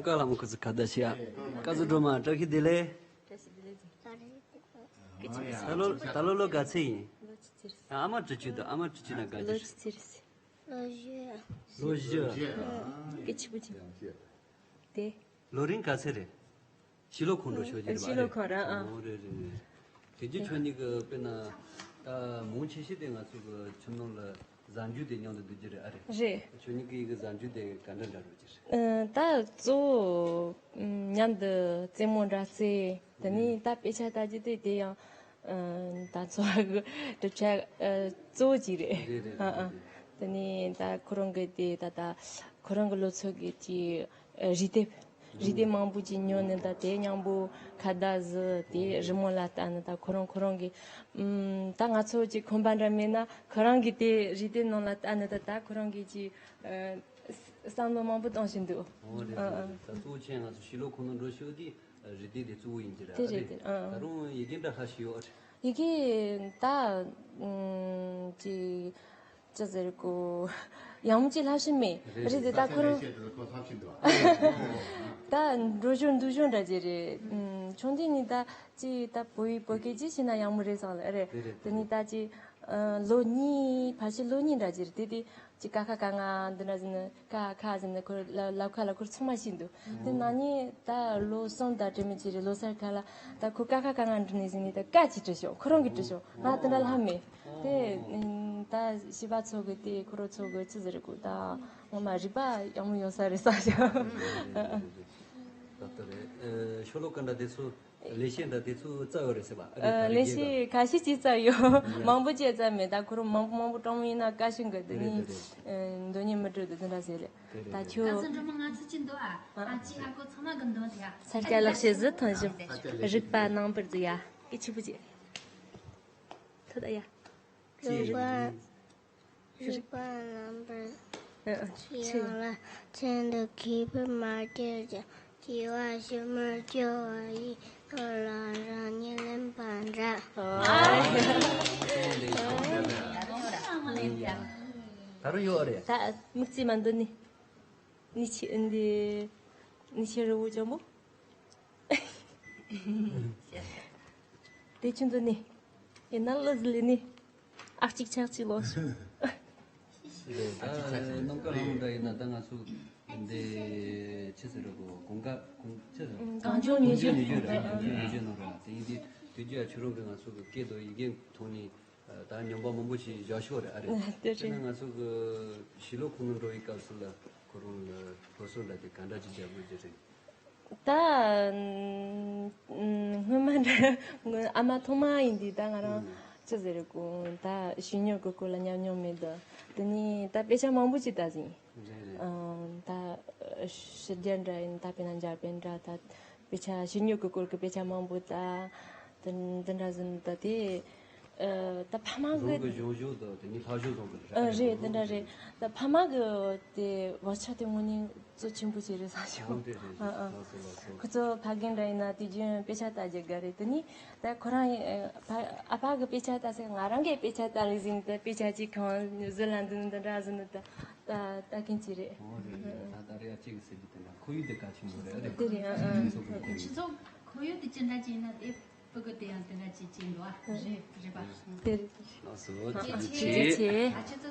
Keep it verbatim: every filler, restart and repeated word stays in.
ཀ་ལ་མོ་ཁུ་ཚུ་ཁ་བརྡ་ཤིག་ཨ། ཀ་ཟུ་སྒྲོལ་མ་བཀྲ་ཤིས་བདེ་ལེགས། བཀྲ་ཤིས་བདེ་ལེགས། ད་ལོ་ད་ལོ་ལོ་ག་ཚོད་ཡིན། ལོ་ཆུ་ཚོད། ཨ་མ་བཀྲ་ཤིས་དང་ཨ་མ་བཀྲ་ཤིས་ན་ག་ལོ་ཚོད། ཆུ་ཚོད་རེད། ལོ་བཞི། ལོ་བཞི། སྐད་ཆེ་པོ་ཅིག་དེ། ལོ་རིང་ག་ཚོད་རེད། ཕྱི་ལོ་ཁོང་ཁྲོ་ཤོར་གྱི་རེད་པ། ཕྱི་ལོ་ཁོང་རང་ཨ། ཨོ་རེད་རེད་རེད། དེ་རྗེས་ཁྱོད་གཉིས་ཀྱི་དཔེར་ན་ད་མང་ཆེ་ཤོས་དེ་ང་ཚོ་གི་ཁྱིམ་ནང་ལ་གཟའ་མཇུག་དེ་མཉམ་དུ་སྡོད་རྒྱུ་རེད་ཨ་རེད། རེད། ཁྱོད་གཉིས་ཀྱི་ཡི་གེ་གཟའ་མཇུག་དེ་ག་འདྲ་འདྲ་རོགས་ཀྱི་རེད། ཨ། ད་གཙོ་བོ་མཉམ་དུ་རྩེད་མོ་འདྲ་རྩེ། དེ་ནས་ད་དཔེ་ཆ་ལྟ་རྒྱུ་དེ་དེ་ཡང་ད་འཚོ་བ་གི་གྲུབ་ཆ་གཙོ་བོ་གཅིག་རེད། རེད་རེད་ཨ་ཨ། རེད་རེད། དེ་ནས་ད་ཁོ་རང་གི་དེ་ད་ད་ཁོ་རང་གི་ལོ་ཚོད་ཀྱི་ཅིག་རིག་དེབ། རིག་དེབ་མང་པོ་ཅིག་ཉོས་ནས་ད་དེ་མཉམ་པོ་ཁ་བརྡ་བཟོས་ཏེ་རི་མོ་ལ་ལྟ་ནས་ད་ཁོ་རང་ཁོ་རང་གི་ཨམ། ད་ང་ཚོ་ཅིག་ཁོམ་པ་འདྲ་མེད་ན་ཁོ་རང་གི་དེ་རིག་དེབ་ནང་ལ་ལྟ་ནས་ད་ད་ཁོ་རང་གི་ཅིག་ཨ། བསམ་བློ་མང་པོ་གཏོང་བཞིན་འདུག་ཨོ་རེད་རེད་ཨ། རེད། ད་གཙོ་བོ་ཆེ་ང་ཚོ་ཕྱི་ལོགས་ཁོ་ན་འགྲོ་ཤོག་དེ་རིག་དེབ་དེ་གཙོ་བོ་ཡིན་གྱི་རེད། དེ་རེད་རེད་དེ་ཨ། ད་རུང་ཡི་གེ་འདྲ་ཁ་ཤས་ཡོད་ཨ། ཡི་གེ་ད་ཨམ། ཅིག་ཅི་ཟེར་གོ། ཡང་མོ་ཅིག་ལྷག་བཞིན་མེད། རེད་རེད་ད་ཁོ་རང་། ད་འགྲོ་ཞོར་འདུག་ཞོར་འདྲ་ཅིག་རེད། ཨུམ། ཆུང་དུས་ནས་ད་ཅིག་ད་བོད་ཡིག་བོད་སྐད་ཅིག་ཤེས་ན་ཡང་མོ་རེད་བསམ་ལ་རེད། རེད་རེད། དེ་ནས་ད་ཅིག་ཨ། ལོ་གཉིས་ཕལ་ཆེར་ལོ་གཉིས་འདྲ་ཅིག་རེད་དེ་དེ་ཅིག་ཀ་ཁ་ག་ང་འདི་འདྲ་ཟིན་ནས་ཀ་ཁ་ཟིན་ནས་ཁོ་ལ་ལབ་ཁ་ལ་ཁོར་ཚང་མ་ཤེས་འདུག་དེ་ན་ནི་ད་ལོ་གསུམ་ད་དྲན་མི་ཅིག་རེད། ལོ་སར་ཁ་ལ་ད་ཁོ་ཀ་ཁ་ག་ང་འདྲི་ནས་ཟིན་ནས་ད་ཀ་ཅིག་བྲིས་ཤོག་ཁོ་རང་གིས་བྲིས་ཤོག་ང་དེ་འདྲ་ལྷག་མེད། དེ་ད་བྱིས་པ་ཚོ་གི་དེ་ཁོ་རང་ཚོ་གི་ཅི་ཟེར་དགོས་ད་ངོ་མ་རིག་པ་ཡག་མོ་ཡོང་ས་རེད་བསམ་ཤག་ད་ལྟ་རེད། ཨ། ཤོ་ལོ་ཀ་འདྲ་དེ་ཚོ་ལེགས་བཤད་འདྲ་དེ་ཚོ་རྩ་བ་རེད་ཟེར་བ། ཨ། ལེགས་བཤད་ཁ་ཤས་ཅིག་རྩ་ཡོད། མང་པོ་ཅིག་རྩ་མེད། ད་ཁོ་རང་མང་པོ་མང་པོ་སྤྲང་མོ་ཡིན་ན་བཀའ་ཤིང་གི་དེ་ནི་མདོ་ཉིད་མི་གྲོལ་དུ་དེ་འདྲ་ཟེར་རེད། ད་ཁྱོད། ཁ་སང་སྒྲོལ་མ་ང་ཚོ་ཅི་འདུག་ཨ། ཨ་ཅི་ཨ་ཁོ་ཚང་མ་གི་འདོན་དེ་ཨ། ས་སྐྱ་ལེགས་བཤད་གཟི་ཐང་བཞིན། རིག་པ་རྣམ་པར་འཛིན་ཡ། སྐད་ཆེན་པོ་བྱེད། ཐོ་ད་ཡ། རིག་པ། རིག་པ་རྣམ་པར་ཨ། ཨ། ཆེ། ཆེ་ཡང་ལ་ཚེ་འདི་གིས་བུ་མ་སྐྱེས་ཀྱང་། སྐྱེ་བ་ཕྱི་མར་སྐྱེ་བ་ཡི། ཐོབ་ལ་རང་ཉིད་ལེན་པ་འདྲ། ད་རུང་ཡོད་རེད། ད་མིག་རྩིས་མ་འདོན་ནི། ནི་ཆི་འདི། ནི་ཆི་རི་བོ་ཅོ་མོ། དེ་ཆུ་འདི་ནི། ཡིན་ན་ལོ་ཟི་ལི་ནི། ཨག་ཅིག་ཆག་ཅིག་ལོ་སུ། རེད་ད་ནམ་མཁའ་ལྷ་མོ་འདྲ་ཡིན་ན་ད་ང་ཚོ་འདི་ཆི་ཟེར་རོ་གོ་གོང་ཀ་གོང་ཆི་ཟེར་གངས་ལྗོངས་ཉི་ཤུ་ཉི་ཤུ་རེད། གངས་ལྗོངས་ཉི་ཤུ་ནང་རེད། དེ་ཡིན་དུས་དུས་རྒྱུ་ཡ་ཆུ་རུང་གི་ང་ཚོ་གི་སྐད་དང་ཡི་གེ་ཐོག་ནས་ད་ཉམས་པ་མང་པོ་ཞིག་བཞག་ཤོག་རེད་ཨ་རེད། དེ་རེད། དེ་ནས་ང་ཚོ་གི་ཕྱི་ལོགས་ཁོ་ན་འགྲོ་བའི་སྐབས་སུ་ལ་ཁོ་རང་ལ་སློབ་གསོ་འདྲ་དེ་ག་འདྲ་ཅིག་རྒྱག་དགོས་ཀྱི་རེད། ད་སྔོན་མ་འདྲ་ཨ་མ་ཐོག་མ་ཡིན་དུས་ད་ང་རང་ཅི་ཟེར་གོ་ད་གཞོན་ནུ་གི་སྐོར་ལ་ཉམས་མྱོང་མེད་དོ། དེ་ནས་ད་དཔེ་ཆ་མང་པོ་ཅིག་ལྟ་ཟིན། རེད་རེད། ཨ། ད་ཕྱི་རྒྱལ་འདྲ་ཡིན་ད་དཔེར་ན་འཇར་པན་འདྲ་ད་དཔེ་ཆ་གཞོན་ནུ་གི་སྐོར་གྱི་དཔེ་ཆ་མང་པོ་ད་དེ་འདི་འདྲ་ཟིན་ད་དེ་ཨ། ད་ཕ་མ་རང་གི་གི་གཞུང་ཕྱོགས་དང་དེ་ནི་ལྷག་ཕྱོགས་བཟང་པོ་རེད། ཨ། རེད་དེ་འདྲ་རེད། ད་ཕ་མ་གི་དེ་བག་ཆགས་དེ་དངོས་གནས་གཙོ་ཆེན་པོ་ཞིག་རེད་བསམ་བྱུང་། ཨ་ཨ། ལགས་སོ་ལགས་སོ། ཁོ་ཚོ་ཕ་རྒན་འདྲ་ཡིན་ན་དུས་རྒྱུན་དཔེ་ཆ་ལྟ་རྒྱུ་དགའ་རེད། དེ་ནི་ད་ཁོ་རང་ཨ་ཕ་གི་དཔེ་ཆ་ལྟ་ཟེར་ང་རང་གི་དཔེ་ཆ་ལྟ་རེད་ཟིན་ད་དཔེ་ཆ་གཅིག་གང་བཟོས་ལ་འདི་འདི་འདྲ་ཟིན་ད་ད་ལྟ་མཁན་ཅིག་རེད། ཨོ་རེད་རེད། ད་ད་རེད་ཡ་གཅིག་གི་ཟེར་གྱི་དེ་འདྲ་ཁོར་ཡུག་དེ་གལ་ཆེན་པོ་རེད་རེད། དེ་རེད་ཨ་ཨ། སྤྱི་ཚོགས་ཁོར་ཡུག་དེ་ཅི་འདྲ་ཅིག་ཡིན་ན་དེ་ཕྲུ་གུ་དེ་ཡང་དེ་འདྲ་ཅིག་ཅིག་འགྲོ་ཨ། རེད་རེད་པ། དེ་རེད། ལགས་སོ། ཐུགས་རྗེ་ཆེ། ཐུགས་རྗེ་ཆེ། ཨ་ཁྱེད་ཚོ་